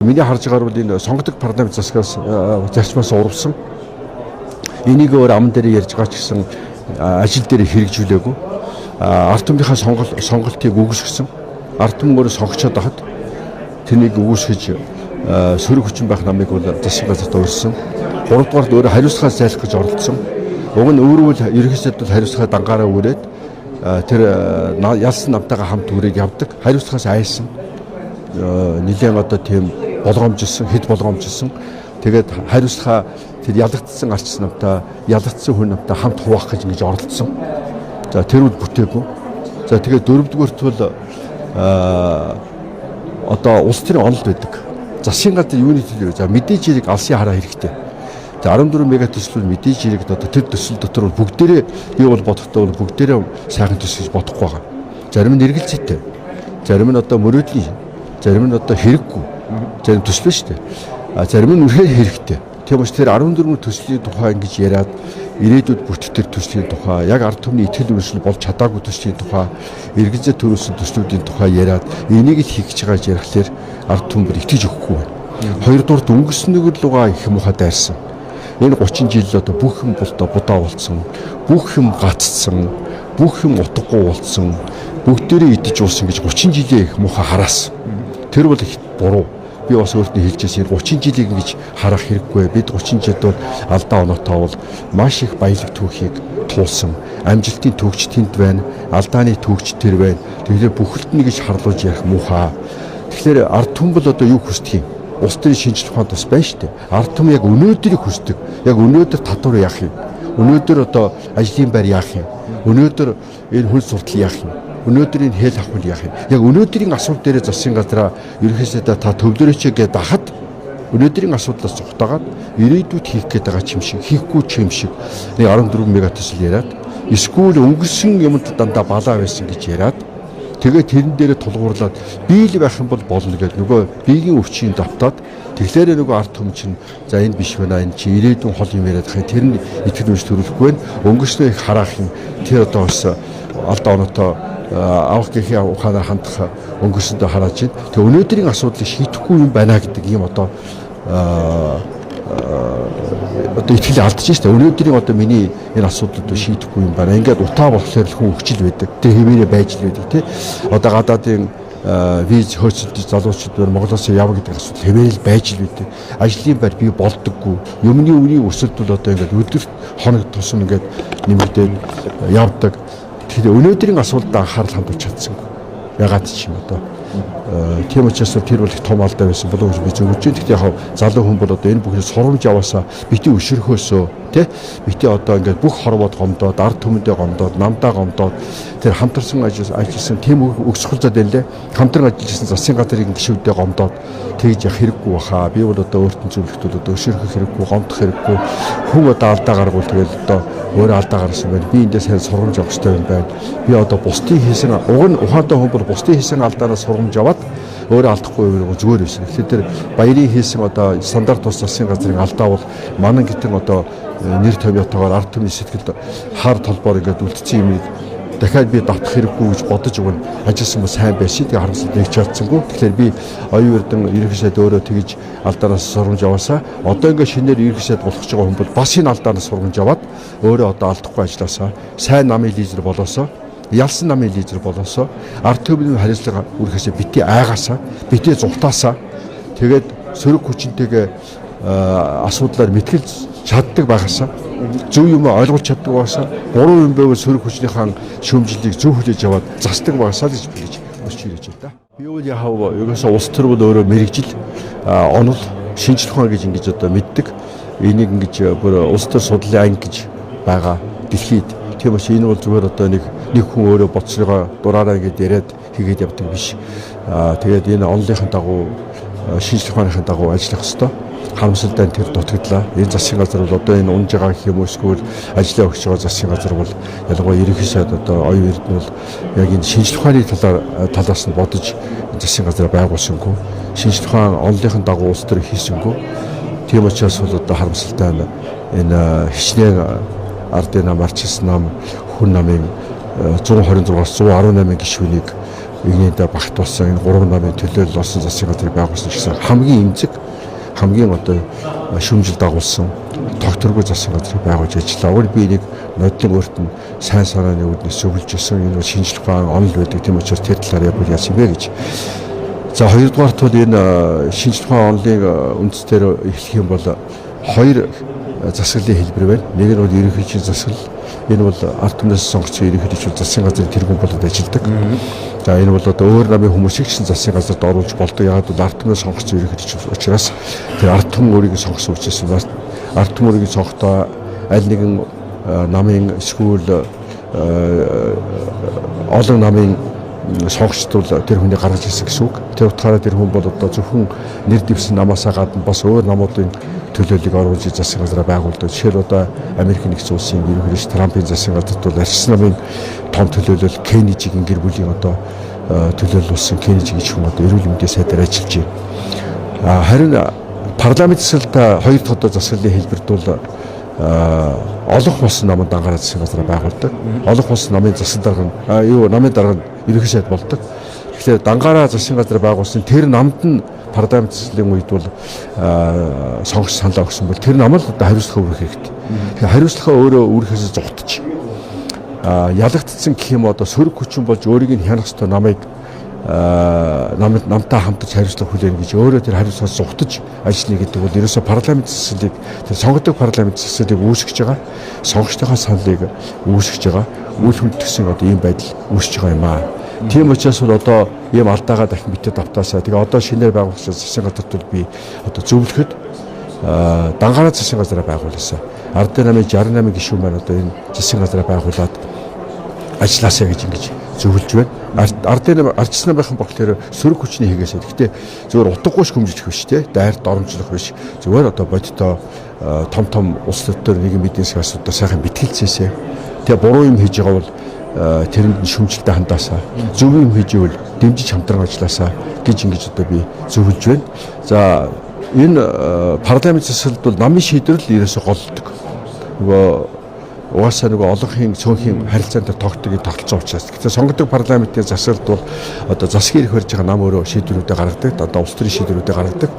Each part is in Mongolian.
Миний харж байгаагаар бол энэ сонгодог парламент засгаас зарчмаас урвсан. Энийг өөр аман дээр ярьж байгаа ч гэсэн ажил дээр хэрэгжүүлээгүй. Ард түмнийхээ сонголтыг үгүйсгэсэн. Ард түмэн өөрөө сонгочоод байхад тэрнийг үгүйсгэж сөрөг хүчин байх намыг бол засгийн газарт урьсан. Гуравдугаарт өөрөө хариуцлагаас зайлах гэж оролдсон. Уг нь өөрөө бол ерөнхийдөө хариуцлагаа дангаараа үрээд тэр ялсан намтайгаа хамт үрээд явдаг. Хариуцлагаас айсан. Нилээн одоо тийм болгоомжилсан, хэд болгоомжилсан. Тэгээд хариуцлага тэр ялагдсан арч намтай, ялагдсан хүн намтай хамт хуваах гэж ингэж оролдсон. За тэр үл бүтээгүй. За тэгээд дөрөвдүгээрт бол одоо улс төрийн онол байдаг. Засгийн газар юуны төлөө? За мэдээж хэрэг алсын хараа хэрэгтэй. За 14 мега төсөл мэдээж хэрэг одоо тэр төсөл дотор бүгдээрээ би бол бодохдоо бол бүгдээрээ сайхан төсөл гэж бодохгүй байгаа. Зарим нь эргэлзээтэй. Зарим нь одоо мөрөөдлийн, зарим нь одоо хэрэггүй. Зарим төсөл шүү дээ. А зарим нь үнэхээр хэрэгтэй. Тийм учраас тэр 14 төслийн тухай ингэж яриад ирээдүйд бүртгэх тэр төслийн тухай, яг ард түмний итгэл үнэмшил болж чадаагүй төслийн тухай, эргэлзээ төрүүлсэн төслүүдийн тухай яриад энийг л хийх гэж байгаа ярихлаар ард түмэн бүр итгэж өгөхгүй байна. Хоёрдугаарт өнгөрсөн нэгэр лугаа их муухай дайрсан. Энэ 30 жил одоо бүх юм болдоо будаа болцсон, бүх юм гаццсан, бүх юм утгагүй болцсон, бүгдээрээ идэж уусан гэж 30 жилийн их муухай хараас. Тэр бол их буруу. Би бас өөртөө хэлж байсан 30 жилийг ингэж харах хэрэггүй. Бид 30 жилд бол алдаа оноотой бол маш их баялаг түүхийг туулсан. Амжилтын түүхч тэнд байна, алдааны түүхч тэр байна. Тэгэхээр бүхэлд нь гэж харлуулж ярих муухай. Тэгэхээр ард түмэн бол одоо юу хүсдэг юм? Улс төрийн шинжлэх ухаанд бас байна шүү дээ. Ард түмэн яг өнөөдрийг хүсдэг. Яг өнөөдөр татвар яах юм? Өнөөдөр одоо ажлын байр яах юм? Өнөөдөр энэ хөл суртал яах юм? Өнөөдөр энэ хэл авах яах юм? Яг өнөөдрийн асуудал дээрээ засгийн газраа ерөнхийдөө та төвлөрөөч гэдээ дахад өнөөдрийн асуудлаас зугтаагаад ирээдүйд хийх гээд байгаа ч юм шиг, хийхгүй ч юм шиг нэг 14 мега төсөл яриад, эсвэл өнгөрсөн юмд дандаа балаа байсан гэж яриад, тэгээ тэрэн дээрээ тулгуурлаад бий л байх юм бол болно гэдэг нөгөө биеийн өвчийн давтаад тэгэхээр нөгөө ард түмэн чинь за энэ биш байна, энэ чи ирээдүйн хол юм яриад хай тэр нь итгэл үнэмш төрүүлэхгүй байна. Өнгөрснөө их хараах юм. Тэр одоо бас алдаа оноотой авах гэхийн ухаанаар хандах өнгөрсөндөө харааж байна. Тэгээ өнөөдрийн асуудлыг шийдэхгүй юм байна гэдэг ийм одоо одоо итгэл алдчихж шүү дээ. Өнөөдрийн одоо миний энэ асуудлыг шийдэхгүй юм байна. Ингээд утаа болохоор л хүн өгчл байдаг. Тэр хэвээрээ байж л байдаг тий. Одоо гадаадын виз хөөцөлдөж залуучууд байна. Монголоос яв гэдэг асуудал хэвээрээ л байж л байдаг. Ажлын байр бий болдоггүй. Юмны үнийн өсөлт бол одоо ингээд өдөрт хоног тусам ингээд нэмэгдээд явдаг. Тэгэхээр өнөөдрийн асуудалд анхаарал хандуулж чадсангүй. Ягаад ч юм одоо. Тийм учраас тэр бол их том алдаа байсан болов уу гэж би зөвлөж байна. Гэхдээ яг залуу хүн бол одоо энэ бүхний сурамж яваасаа бити өшөрхөөсөө тий бити одоо ингээд бүх хорвоод гомдоод, ард түмэндээ гомдоод, намдаа гомдоод тэр хамтарсан ажилласан тийм өксгөл зад байлээ. Хамтран ажилласан засгийн газрын гишүүдээ гомдоод тэгж явах хэрэггүй баха. Би бол одоо өөртөө зөвлөхт бол одоо өшөрхөх хэрэггүй, гомдох хэрэггүй. Хүн одоо алдаа гаргуул тэгэл одоо өөрөө алдаа гаргасан байна. Би эндээс сайн сургамж авах хэрэгтэй юм байна. Би одоо бусдын хийсэн уг нь ухаантай хүн бол бусдын хийсэн алдаанаас сургамж аваад өөрөө алдахгүй юм зүгээр байсан. Тэгэхээр тэр баярын хийсэн одоо стандарт тус засгийн газрын алдаа бол манан гитэн одоо нэр томьёотойгоор ард түмний сэтгэлд хар толбоор ингээд үлдсэн юмыг дахиад би давтах хэрэггүй гэж бодож өгнө. Ажилласан бол сайн байсан. Тэгээ харамсалтай нэг чадсангүй. Тэгэхээр би оюун эрдэн ерөнхий сайд өөрөө тэгж алдаанаас сургамж аваасаа одоо ингээд шинээр ерөнхий сайд болох гэж байгаа хүн бол бас энэ алдаанаас сургамж аваад өөрөө одоо алдахгүй ажилласаа сайн намын лидер болоосоо, ялсан намын лидер болоосоо, ард түмний хариуцлага үргэхээсээ бити айгаасаа, бити зугтаасаа, тэгээд сөрөг хүчинтэйгээ асуудлаар мэтгэл чаддаг байгаасаа, зөв юм ойлгож чаддаг байгаасаа, буруу юм байвал сөрөг хүчнийхэн шүүмжлэлийг зөв хүлээж аваад засдаг байгаасаа л гэж би гэж өсч ирэж байна. Би бол яхав ерөөсөө улс төр бол өөрөө мэрэгжил онол шинжлэх ухаан гэж ингэж одоо мэддэг. Энийг ингэж бүр улс төр судлалын анги гэж байгаа дэлхийд. Тийм учраас энэ бол зүгээр одоо нэг хүн өөрөө бодсныгоо дураараа ингэж яриад хийгээд явдаг биш. Тэгээд энэ онолынхын дагуу шинжлэх ухааныхын дагуу ажиллах ёстой. Харамсалтай нь тэр дутагдлаа. Энэ засгийн газар бол одоо энэ унж байгаа гэх юм уу эсвэл ажлаа өгч байгаа засгийн газар бол ялангуяа ерөнхий сайд одоо оюун эрдэнэ бол яг энэ шинжлэх ухааны талаас нь бодож засгийн газар байгуулсангүй. Шинжлэх ухаан онолынхын дагуу улс төр хийсэнгүй. Тийм учраас бол одоо харамсалтай нь энэ хичнээн ардын нам, арчилсан нам, хүн намын 126-аас 118 гишүүнийг игнэдэ багтуулсан энэ 3 намын төлөөлөл орсон засгийн газрыг байгуулсан гэсэн хамгийн эмзэг, хамгийн одоо шүүмжил дагуулсан тогтворгүй засгийн газрыг байгуулж ажиллаа. Уг нь би нэг нодлон өөрт нь сайн санааны үүднээс зөвлөж ирсэн. Энэ бол шинжлэх ухаан онол байдаг. Тийм учраас тэр талаар яг бол яасан бэ гэж. За, хоёрдугаарт бол энэ шинжлэх ухаан онолын үндсээр эхлэх юм бол хоёр засаглалын хэлбэр байна. Нэг нь бол ерөнхийлөгчийн засаглал. Энэ бол ард түмнээс сонгогдсон ерөнхийлөгч бол засгийн газрын тэргүүн болоод ажилладаг. За, энэ бол одоо өөр намын хүмүүсийг ч засгийн газарт оруулж болдог. Яагаад бол ард түмнээс сонгогдсон ерөнхийлөгч учраас тэр ард түмэн өөрийг сонгосон учраас ард түмэн өөрийг сонгохдоо аль нэгэн намын эсвэл олон намын сонгогчд бол тэр хүнийг гаргаж ирсэн гэсэн үг. Тэр утгаараа тэр хүн бол одоо зөвхөн нэр дэвсэн намаасаа гадна бас өөр намуудын төлөөллийг оруулж засгийн газраа байгуулдаг. Жишээл одоо Америк нэгдсэн улсын ерөнхийлөгч Трампын засгийн газарт бол арчсан намын том төлөөлөл Кеннедигийн гэр бүлийн одоо төлөөлөл болсон Кеннеди гэж хүн одоо эрүүл мэндийн сайдаар ажиллаж байна. Харин парламент засаглалд хоёр дахь одоо засаглалын хэлбэрт бол олонх улсын намын дангаараа засгийн газраа байгуулдаг. Олонх улсын намын засаг дарга нь юу намын дарга нь ерөнхий сайд болдог. Тэгэхээр дангаараа засгийн газар байгуулсан тэр намд нь парламент засаглалын үед бол сонгогч саналаа өгсөн бол тэр нам л одоо хариуцлага үүрэх хэрэгтэй. Тэгэхээр хариуцлага өөрөө үүрэхээс зугтаж ялагдсан гэх юм одоо сөрөг хүчин болж өөрийг нь хянах ёстой намыг намтай хамтарч хариуцлага хүлээнэ гэж өөрөө тэр хариуцлагаас зугтаж ажиллана гэдэг бол ерөөсөө парламент засаглалыг тэр сонгодог парламент засаглалыг үүсгэж байгаа, сонгогчдынхаа саналыг үүсгэж байгаа, үл хүндэтгсэн одоо ийм байдал үүсэж байгаа юм аа. Тийм учраас бол одоо ийм алдаагаа дахин битээ давтаасаа. Тэгээ одоо шинээр байгуулсан засгийн газарт бол би одоо зөвлөхөд дангаараа засгийн газраа байгуулсан. Ардын намын 68 гишүүн маань одоо энэ засгийн газраа байгуулад ажилласаа гэж ингэж зөвлөж байна. Ардын нам ардчсан намынхан болохоор сөрөг хүчний хийгээсэй. Гэхдээ зөвхөн утгагүй шүмжлэх биш те, дайр доромжлох биш. Зүгээр одоо бодитоо том том улс төр нийгэм эдийн засгийн асуудал сайхан бэтгэлцээсэй. Тэгээ буруу юм хийж байгаа бол тэрэнд нь шүмжлэлтэй хандаасаа. Зөв юм хийж ивэл дэмжиж хамтран ажилласаа гэж ингэж одоо би зөвлөж байна. За, энэ парламент засаглалд бол намын шийдвэр л ерөөсө голлдог. Нөгөө угаасаа нөгөө олонхын цөөнхийн харилцаанд тогтдог тогтолцоо учраас. Тэгэхээр сонгодог парламентын засаглалд бол одоо засгийн эрх барьж байгаа нам өөрөө шийдвэрүүдээ гаргадаг, одоо улс төрийн шийдвэрүүдээ гаргадаг.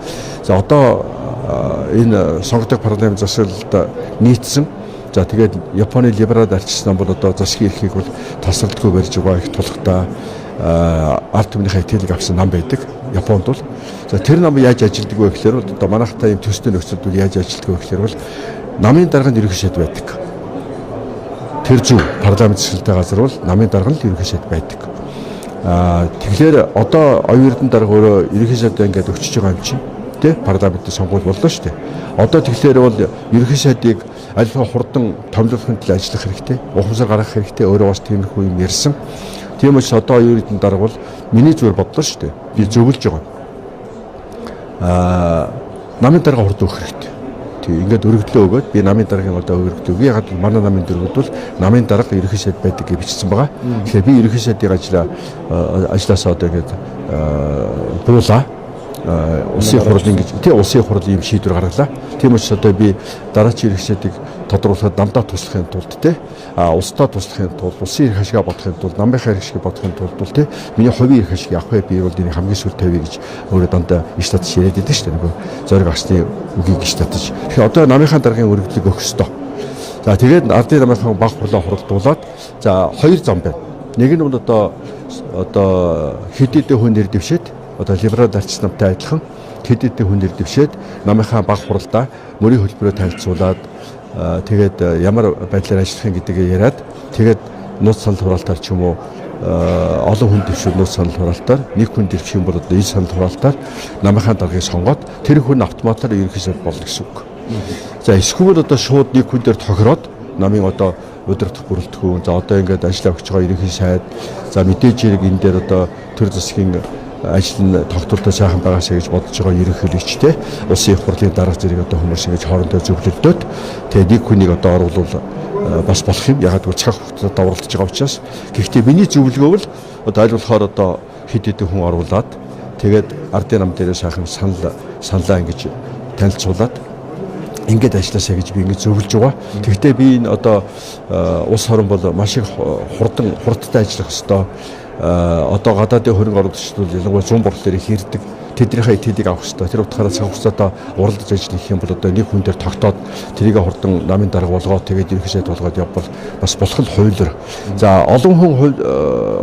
За, одоо энэ сонгодог парламент засаглалд нийцсэн. За, тэгээд Японы либерал арчсан нам бол одоо засгийн эрхийг бол тасралтгүй барьж байгаа их тулхтай ард түмнийхээ итгэлийг авсан нам байдаг. Японд бол. За, тэр нам яаж ажилдаг вэ гэхээр бол одоо манайхтай юм төстэй нөхцөлд бол яаж ажилдаг вэ гэхээр бол намын дарга нь ерөнхий сайд байдаг. Тэр зөв парламент засаглалтай газар бол намын дарга нь л ерөнхий сайд байдаг. Тэгэхээр одоо оюун эрдэнэ дарга өөрөө ерөнхий сайдаа ингээд өчөж байгаа юм чинь тий парламентын сонгуул боллоо шүү дээ. Одоо тэгэхээр бол ерөнхий сайдыг аль болох хурдан томилохын төлөө ажиллах хэрэгтэй. Ухамсар гаргах хэрэгтэй. Өөрөө бас тиймэрхүү юм ярьсан. Тийм учраас одоо оюун эрдэнэ дарга бол миний зүгээр бодлоо шүү дээ. Би зөвлөж байгаа. Намын дарга хурд өгөх хэрэгтэй. Тэг ингээд өргөдлөө өгөөд би намын даргын одоо өргөдлөө өгье. Яг бол манай намын дөрвөд бол намын дарга ерөнхий сайд байдаг гэж бичсэн байгаа. Тэгэхээр би ерөнхий сайдын ажлаасаа одоо ингээд буулаа. Улсын хурлын гэж тий улсын хурл ийм шийдвэр гаргалаа. Тийм учраас одоо би дараачийн ерөнхий сайдыг тодруулахад намдаа туслахын тулд тий улсдаа туслахын тулд улсын эрх ашигаа бодохын тулд намынхаа эрх ашиг бодохын тулд бол тий миний хувийн эрх ашиг явах вэ, би бол энийг хамгийн сүүл тавья гэж өөрөө дандаа иш татаж яриад байдаг шүү дээ. Нөгөө зориг авсны үгийг иш татаж. Тэгэхээр одоо намынхаа даргын өргөдлийг өгөх ёстой. За, тэгээд ардын намынхан баг хурлаа хуралдуулаад за хоёр зам байна. Нэг нь бол одоо хэд хэдэн хүн нэр дэвшээд одоо либерал арчс намтай адилхан хэд хэдэн хүн нэр дэвшээд намынхаа баг хуралдаа мөрийн хөтөлбөрөөр танилцуулаад тэгээд ямар байдлаар ажиллах юм гэдгийг яриад тэгээд нууц санал хураалтаар ч юм уу олон хүн дэвшүүр нууц санал хураалтаар нэг хүн дэвших юм бол одоо энэ санал хураалтаар намынхаа даргаыг сонгоод тэр хүн автоматар ерөнхий сайд болно гэсэн үг. За, эсвэл одоо шууд нэг хүн дээр тохироод намын одоо удирдах бүрэлдэхүүн, за одоо ингээд ажиллаа өгч байгаа ерөнхий сайд, за мэдээж хэрэг энэ дээр одоо төр засгийн ажил нь тогтвортой сайхан байгаасаа гэж бодож байгаа ерөнхийлөгч те улсын их хурлын дарга зэрэг одоо хүмүүс ингэж хоорондоо зөвлөлдөөд тэгээ нэг хүнийг одоо оруулвал бас болох юм. Ягаад гэвэл цаг хугацаа давралтж байгаа учраас. Гэхдээ миний зөвлөгөө бол одоо аль болохоор одоо хэд хэдэн хүн оруулаад тэгээд ардын нам дээрээ сайхан саналаа ингэж танилцуулаад ингээд ажилласаа гэж би ингэж зөвлөж байгаа. Тэгэхдээ би энэ одоо улс орон бол маш их хурдтай ажиллах ёстой. Одоо гадаадын хөрөнгө оруулагчид бол ялангуяа зүүн бурлалаар их ирдэг. Тэднийхээ итгэлийг авах хэрэгтэй. Тэр утгаараа цаг хугацаатай уралдаж ажил хийх юм бол одоо нэг хүн дээр тогтоод тэрийг хурдан намын дарга болгоод, тэгээд ерөнхий сайд болгоод явбал бас болох л хуулиар. За, олон хүн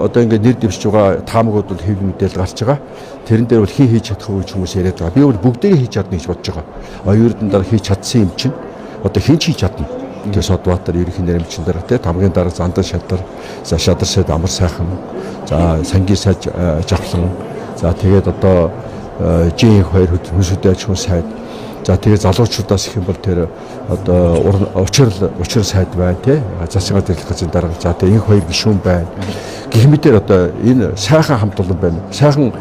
одоо ингээд нэр дэвшиж байгаа таамагуд бол хэв мэдээлэл гарч байгаа. Тэрэн дээр бол хэн хийж чадах вэ гэж хүмүүс яриад байгаа. Би бол бүгдээрээ хийж чадна гэж бодож байгаа. Оюун дараа хийж чадсан юм чинь одоо хэн ч хийж чадна. Тэгээ Содбаатар ерөнхий наримчин дарга, тий, тамгийн дарга Зандан Шадар, за, Шадар сайд Амар сайхан, за, Сангийн сайд Жавхлан, за, тэгээд одоо Жинх хоёр хүнсүүдийн аж ахуйн сайд, за, тэгээд залуучуудаас их юм бол тэр одоо учрал сайд байна, тий, засгийн газрын газрын дарга, за, тэгээд инх хоёр гишүүн байна. Гэх мэтэр одоо энэ сайхан хамт олон байна. Сайхан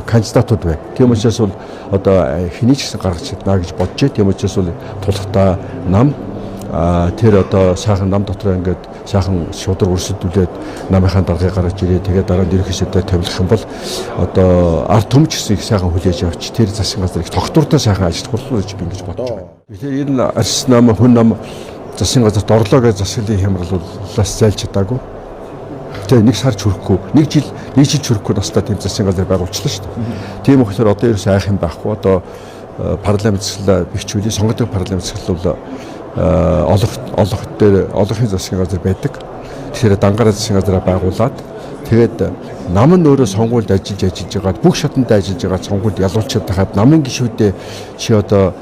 кандидатууд байна. Тийм учраас бол одоо хэний ч гэсэн гаргаж чадна гэж бодож байна. Тийм учраас бол тулхтаа нам тэр одоо сайхан нам дотор ингээд сайхан шудраг өрсөлдүүлээд намынхаа даргаыг гаргаж ирээ. Тэгээд дараа нь ерөнхий сайдаа тавилах юм бол одоо ард түмэн ч гэсэн их сайхан хүлээж авч тэр засгийн газар их тогтвортой сайхан ажиллах болов гэж би ингэж бодож байна. Тэгэхээр энэ арьс нам, хүн нам засгийн газарт орлоо гэж засаглалын хямралаас зайлж чадаагүй. Тэгээ нэг сар ч хүрэхгүй, нэг жил ч хүрэхгүй настай тийм засгийн газар байгуулчлаа шүү дээ. Тийм болохоор одоо ерөөсөө айх юм байхгүй. Одоо парламент засаглалаа бэхжүүлээ. Сонгодог парламент засаглал бол олох дээр олонхын засгийн газар байдаг. Тэгэхээр дангаараа засгийн газараа байгуулад, тэгээд нам нь өөрөө сонгуульд ажиллаж байгаад, бүх шатанд ажиллаж байгаа, сонгуульд ялуулчихад байхад намын гишүүдээ чи одоо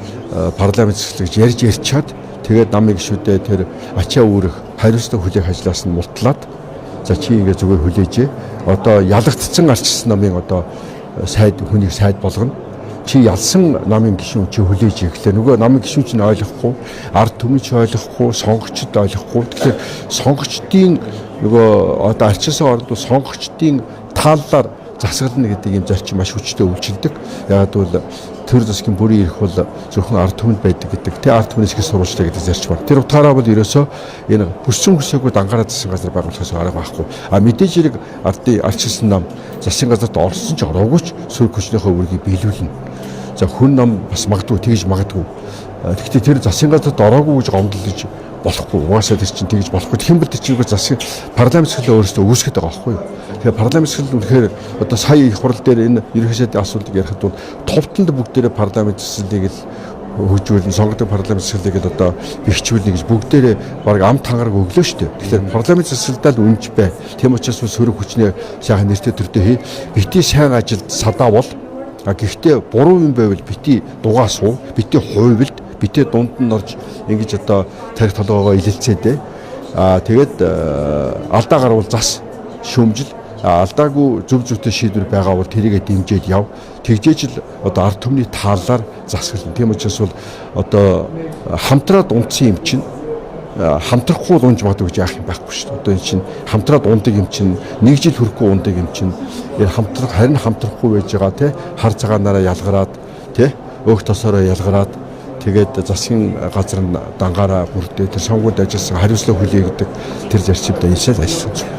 парламент засаглал гэж ярьж ярьчаад, тэгээд намын гишүүдээ тэр ачаа үүрэх хариуцлага хүлээх ажлаас нь мултлаад, за, чи ингээ зүгээр хүлээжээ. Одоо ялагдсан арчилсан намын одоо сайд хүнийг сайд болгоно, чи ялсан намын гишүүн чи хүлээж ирэхлээр нөгөө намын гишүүн чинь ойлгохгүй, ард түмэн чи ойлгохгүй, сонгогчд ойлгохгүй. Тэгэхээр сонгогчдын нөгөө одоо арчилсан оронд сонгогчдын тааллаар засаглана гэдэг юм зарчим маш хүчтэй үйлчилдэг. Яг гэвэл төр засгийн бүрийн эрх бол зөвхөн ард түмэнд байдаг гэдэг. Тэ, ард түмнээс их сурвалжтай гэдэг зарчим байна. Тэр утгаараа бол ерөөсөө энэ хүссэн хүсээгүй дангаараа засгийн газар байгуулахаас арга байхгүй. А мэдээж хэрэг ардын арчилсан нам засгийн газарт орсон ч ороогүй ч сөрөг хүчнийхээ үүргийг биелүүлнэ. За, хүн нам бас магадгүй тэгж магадгүй. Тэгэхдээ тэр засгийн газарт ороогүй гэж гомдол гэж болохгүй. Угаасаа тэр чинь тэгж болохгүй. Тэгэх юм бол тэр чинь засгийн парламент засаглал өөрөөсөө үүсгэж байгаа байхгүй юу? Тэгэхээр парламент засаглал үнэхээр одоо сая их хурал дээр энэ ерөнхий сайдын асуудлыг ярихад бол товтонд бүгдээрээ парламент засаглалыг л хөгжүүлнэ, сонгодог парламент засаглалыг л одоо бэхжүүлнэ гэж бүгдээрээ баг ам тангараг өглөө шүү дээ. Тэгэхээр парламент засаглалдаа л үнж бай. Тийм учраас сөрөг хүчнээ сайхан нэртэй төртөө хий. Бити сайн ажилд садаа бол, а гэхдээ буруу юм байвал бити дугаа суу, бити хувилд, бити дунд нь орж ингэж одоо тарих толгоогоо илэлцээдээ. А тэгээд алдаа гарвал зас, шүүмжил, алдаагүй зөв зөвтэй шийдвэр байгаа бол тэрийгэ дэмжиж яв. Тэгжээж л одоо ард түмний тааллаар засаглана. Тийм учраас бол одоо хамтраад унтсан юм чинь хамтрахгүй унж магадгүй гэж яах юм байхгүй шүү дээ. Одоо энэ чинь хамтраад ундаг юм чинь нэг жил хүрэхгүй ундаг юм чинь энэ хамтрах, харин хамтрахгүй байж байгаа, те, хар цагаанаараа ялгараад, те, өөх тосоороо ялгараад, тэгээд засгийн газар нь дангаараа бүрдээ тэр сонгуульд ажилласан хариуцлага хүлээгдэг тэр зарчимтай энэсэл ажилласан.